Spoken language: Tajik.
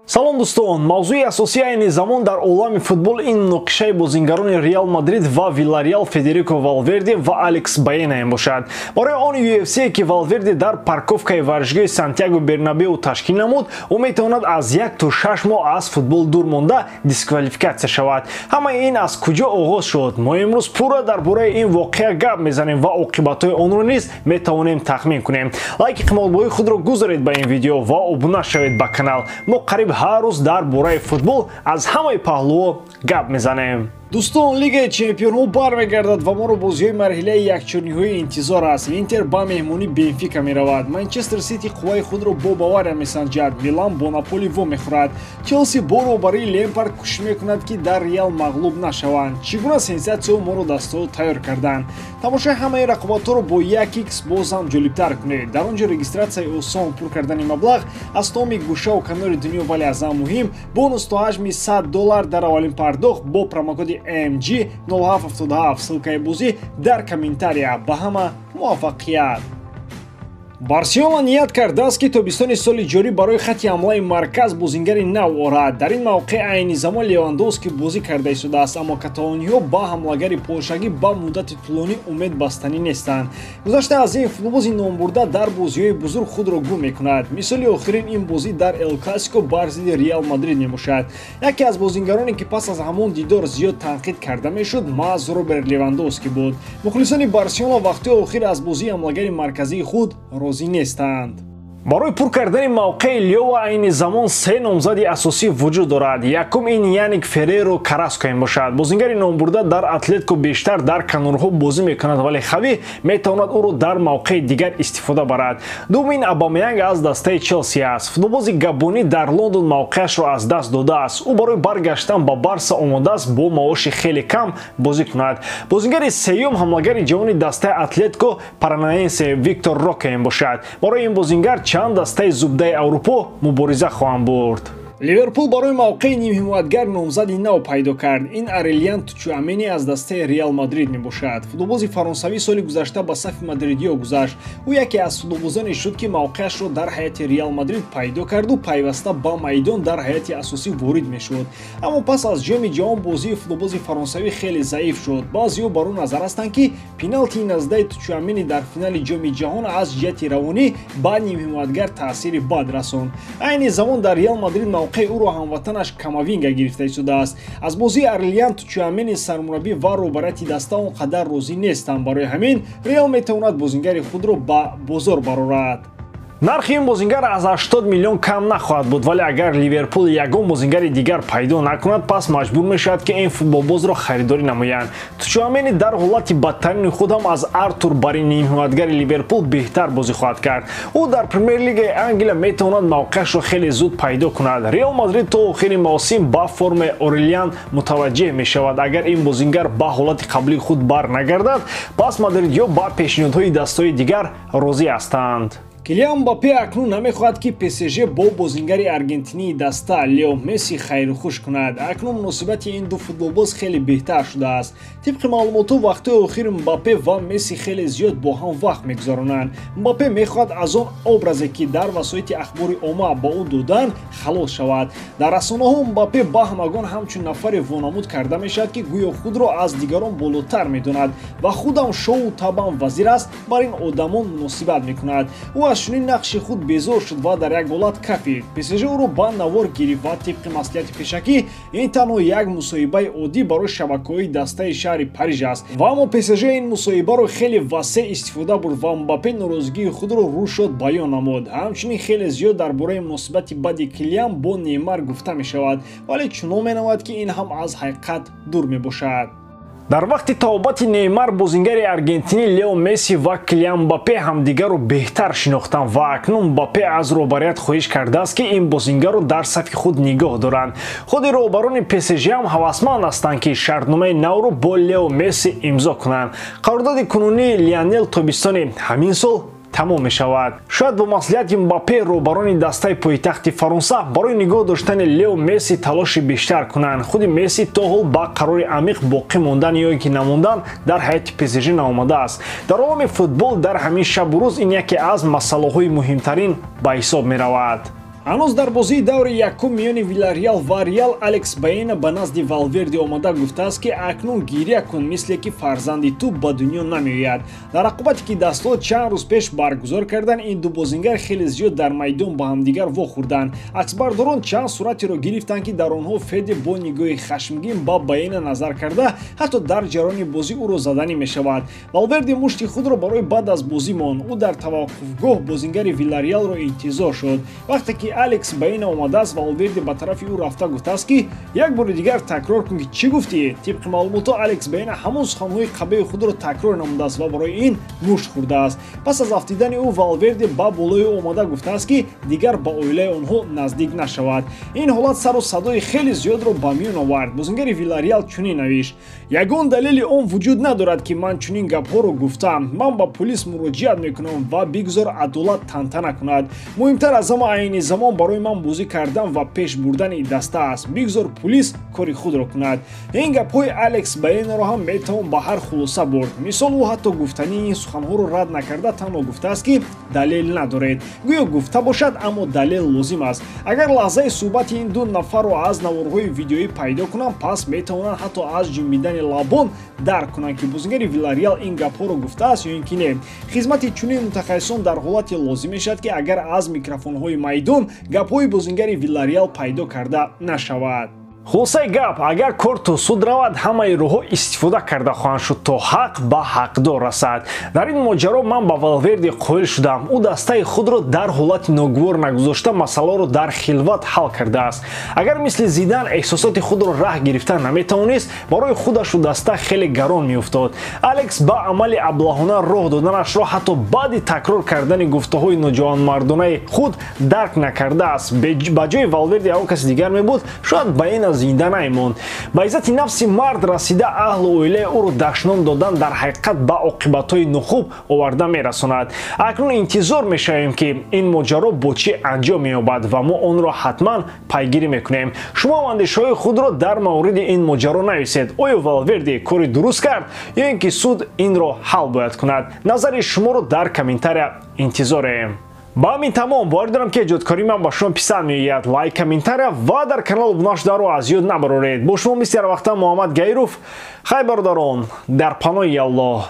Салом, дӯстон! Мавзӯи асосии айни замон дар олами футбол ин муноқишаи бозингарони Реал Мадрид ва Вилареал Федерико Валверде ва Алекс Баена мебошад. Барои он UFC, ки Валверде дар парковкаи варзишгоҳи Сантьяго Бернабеу ташкил намуд, ӯ метавонад аз 1 то 6 моҳ аз футбол дур монда, дисквалификатсия шавад. Ҳамаи ин аз куҷо оғоз шуд? Мо имрӯз пурра дар бораи ин воқеа гап мезанем ва оқибатҳои онро низ метавонем тахмин кунем. Лайки қиматбоҳои худро гузоред ба ин видео ва обуна шавед ба канал. Мо қариб ҳар рӯз дар бораи футбол аз ҳамаи паҳлӯҳо гап мезанем. Дӯстон, Лигаи чемпионҳо бармегардад ва моро бозиҳои марҳилаи якчорниҳоӣ интизор аст. Интер ба меҳмонӣ Бенфика меравад, Манчестер Сити қувваи худро бо Бавария месанҷад, Милан бо Наполи вомехӯрад, Челси бо роҳбарии Лемпард кӯшиш мекунад, ки дар Реал мағлуб нашаванд. Чӣ гуна сенсатсияҳо моро дастаҳо тайёр карданд? Тамошои ҳамаи рақобатҳоро бо 1x боз ҳам ҷолибтар кунед. Дар он ҷо регистратсияи осон, пур кардани маблағ аз тамоми гӯшаву канори дунё, вале аз ҳам муҳим, бонус то ҳаҷми 100 доллар дар аввалин пардохт бо промокоди MG 0777. Ссылкаи бозӣ дар комментария. Ба ҳама муваффақият! Барселона ният кардааст, ки тобистони соли ҷорӣ барои хати ҳамлаи марказ бозингари нав орад. Дар ин мавқеъ айни замон Левандовски бозӣ карда истодааст, аммо каталониҳо ба ҳамлагари полшагӣ ба муддати тӯлонӣ умед бастанӣ нестанд. Гузашта аз ин, футболбози номбурда дар бозиҳои бузург худро гум мекунад. Мисоли охирин ин бозӣ дар Эл Классико бар зидди Реал Мадрид мебошад. Яке аз бозингароне, ки пас аз ҳамон дидор зиёд танқид карда мешуд, маҳз Роберт Левандовски буд. Мухлисони Барселона вақтҳои охир аз бозии ҳамлагари марказии худ розӣ нестанд. Барои пур кардани мавқеи Лева айни замон се номзади асосӣ вуҷуд дорад. Якум ин Яник Ферреро Караско мебошад. Бозингари номбурда дар Атлетико бештар дар канорҳо бозӣ мекунад, вале Хави метавонад ӯро дар мавқеи дигар истифода барад. Дуввум ин Абамеянг аз дастаи Челси аст. Футболбози габонӣ дар Лондон мавқеашро аз даст додааст. Ӯ барои баргаштан ба Барса омодааст бо маоши хеле кам бозӣ кунад. Бозингари сеюм ҳамлагари ҷавони дастаи Атлетико Паранаенсе Виктор Роке мебошад. Барои ин бозингар чанд дастаи зубдаи Аврупо мубориза хоҳанд бурд. Ливерпул барои мавқеи нимҳимоятгар номзади нав пайдо кард. Ин Арелиан Тчуамени аз дастаи Реал Мадрид мебошад. Футболбози фаронсавӣ соли гузашта ба сафи мадридиё гузашт. Ӯ яке аз футболбозоне шуд, ки мавқеашро дар ҳайати Реал Мадрид пайдо карду пайваста ба майдон дар ҳайати асосӣ ворид мешуд. Аммо пас аз Ҷоми ҷаҳон бозии футболбози фаронсавӣ хеле заиф шуд. Баъзеҳо бар он назар ҳастанд, ки пеналти наздаи Тчуамени дар финали Ҷоми ҷаҳон аз ҷиҳати равонӣ ба нимҳимоятгар таъсири бад расонд. Айни замон дар Реал Мадрид мавқеи ӯро ҳамватанаш Камавинга гирифта истодааст. Аз бозии Арелиан Тчуамени сармураббӣ ва роҳбарияти даста он қадар розӣ нестанд. Барои ҳамин Реал метавонад бозингари худро ба бозор барорад. Нархи ин бозингар аз 80 миллион кам нахоҳад буд, вале агар Ливерпул ягон бозингари дигар пайдо накунад, пас маҷбур мешавад, ки ин футболбозро харидорӣ намоянд. Тчуамени дар ҳолати бадтарини худ ҳам аз Артур Бари, нимҳимоятгари Ливерпул, беҳтар бозӣ хоҳад кард. Ӯ дар Премер-лигаи Англия метавонад мавқеашро хеле зуд пайдо кунад. Реал Мадрид то охири мавсим ба формаи Орелиан мутаваҷҷеҳ мешавад. Агар ин бозингар ба ҳолати қаблии худ бар нагардад, пас мадридиҳо ба пешниҳодҳои дастаҳои дигар розӣ ҳастанд. Килиан Мбаппе акнун намехоҳад, ки ПСЖ бо бозингари аргентинии даста Лео Месси хайрухуш кунад. Акнун муносибати ин ду футболбоз хеле беҳтар шудааст. Тибқи маълумотҳо, вақтҳои охир Мбаппе ва Месси хеле зиёд бо ҳам вақт мегузаронанд. Мбаппе мехоҳад аз он образе, ки дар васоити ахбори омма ба ӯ доданд, халос шавад. Дар расонаҳо Мбаппе ба ҳамагон ҳамчун нафаре вонамуд карда мешавад, ки гӯё худро аз дигарон болотар медонад ва худам шоҳу табам вазир аст, бар ин одамон муносибат мекунад. Ӯ аз чунин нақши худ безор шуд ва дар як ҳолат кафид. ПСЖ ӯро ба навор гирифт ва тибқи маслиҳати пешакӣ ин танҳо як мусоҳибаи оддӣ барои шабакаҳои дастаи шаҳри Париж аст. Ва аммо ПСЖ ин мусоҳибаро хеле васеъ истифода бурд ва Мбаппе норозигии худро рӯшод баён намуд. Ҳамчунин хеле зиёд дар бораи муносибати бади Килиан бо Неймар гуфта мешавад, вале чунон менамояд, ки ин ҳам аз ҳақиқат дур мебошад. Дар вақти табобати Неймар бозингари аргентинӣ Лео Месси ва Килиан Мбаппе ҳамдигарро беҳтар шинохтанд ва акнун Мбаппе аз роҳбарият хоҳиш кардааст, ки ин бозингарро дар сафи худ нигоҳ доранд. Худи роҳбарони ПСЖ ҳам ҳавасманд ҳастанд, ки шартномаи навро бо Лео Месси имзо кунанд. Қарордоди кунунии Лионел тобистони ҳамин сол тамом мешавад. Шояд бо маслиҳати Мбаппе роҳбарони дастаи пойтахти Фаронса барои нигоҳ доштани Лео Месси талоши бештар кунанд. Худи Месси то ҳол ба қарори амиқ боқӣ мондан ё ин ки намондан дар ҳайати ПСЖ наомадааст. Дар олами футбол дар ҳамин шабу рӯз ин яке аз масъалаҳои муҳимтарин ба ҳисоб меравад. Ҳанӯз дар бозии даври якум миёни Вилареал ва Реал Алекс Баена ба назди Валверде омада гуфтааст, ки акнун гиря кун, мисле ки фарзанди ту ба дунё намеояд. Дар рақобате ки дастҳо чанд рӯз пеш баргузор карданд, ин ду бозингар хеле зиёд дар майдон ба ҳамдигар вохӯрданд. Аксбардорон чанд суратеро гирифтанд, ки дар онҳо Феде бо нигоҳи хашмгин ба Баена назар карда, ҳатто дар ҷараёни бозӣ ӯро заданӣ мешавад. Валверде мушти худро барои баъд аз бозӣ монд. Ӯ дар таваққуфгоҳ бозингари Вилареалро интизор шуд. Вақте ки Алекс Баена омадааст, Валверде ба тарафи ӯ рафта гуфтааст, ки як бори дигар такрор кун, ки чӣ гуфтӣ. Тибқи маълумотҳо, Алекс Баена ҳамон суханҳои қабеҳи худро такрор намудааст ва барои ин мушт хӯрдааст. Пас аз афтидани ӯ Валверде ба болои ӯ омада гуфтааст, ки дигар ба оилаи онҳо наздик нашавад. Ин ҳолат сару садои хеле зиёдро ба миён овард. Бозингари Вилареал чунин навишт: ягон далели он вуҷуд надорад, ки ман чунин гапҳоро гуфтам. Ман ба пулис муроҷиат мекунам ва бигзор адолат тантана кунад. Муҳимтар аз ҳама, айни замон барои ман бозӣ кардан ва пеш бурдани даста аст. Бигзор пулис кори худро кунад. Ин гапҳои Алекс Баенаро ҳам метавон ба ҳар хулоса бурд. Мисол, ӯ ҳатто гуфтании ин суханҳоро рад накарда, танҳо гуфтааст, ки далел надоред. Гӯё гуфта бошад, аммо далел лозим аст. Агар лаҳзаи суҳбати ин ду нафарро аз наворҳои видеоӣ пайдо кунанд, пас метавонанд ҳатто аз ҷунбидани лабон дарк кунанд, ки бозингари Вилареал ин гапҳоро гуфтааст ё ин ки не. Хизмати чунин мутахассисон дар ҳолате лозим мешавад, ки агар аз микрофонҳои майдон гапҳои бозингари Вилареал пайдо карда нашавад. Хулосаи гап, агар кор то суд равад, ҳамаи роҳҳо истифода карда хоҳанд шуд, то ҳақ ба ҳақдор расад. Дар ин моҷаро ман ба Валверде қоил шудам. Ӯ дастаи худро дар ҳолати ногувор нагузошта, масъаларо дар хилват ҳал кардааст. Агар мисли Зидан эҳсосоти худро раҳ гирифта наметавонист, барои худашу даста хеле гарон меуфтод. Алекс ба амали аблаҳона роҳ доданашро ҳатто баъди такрор кардани гуфтаҳои ноҷавонмардонаи худ дарк накардааст. Ба ҷои Валверде ягон каси дигар мебуд, шояд Баена зинда намонд. Ба иззати нафси мард расида, аҳлу оилаи ӯро дашном додан дар ҳақиқат ба оқибатҳои нохуб оварда мерасонад. Акнун интизор мешавем, ки ин моҷаро бо чӣ анҷом меёбад ва мо онро ҳатман пайгирӣ мекунем. Шумо андешаҳои худро дар мавриди ин моҷаро нависед. Оё Валверде кори дуруст кард ё ин ки суд инро ҳал бояд кунад? Назари шуморо дар комментария интизорем. Ба ҳамин тамом. Боварӣ дорам, ки эҷодкории ман ба шумо писанд меояд. Лайк, комментария ва дар канал обуна шударо аз ёд набароред. Бо шумо мисли ҳар вақта Муҳаммад Гаиров. Хай, бародарон, дар паноҳи Аллоҳ.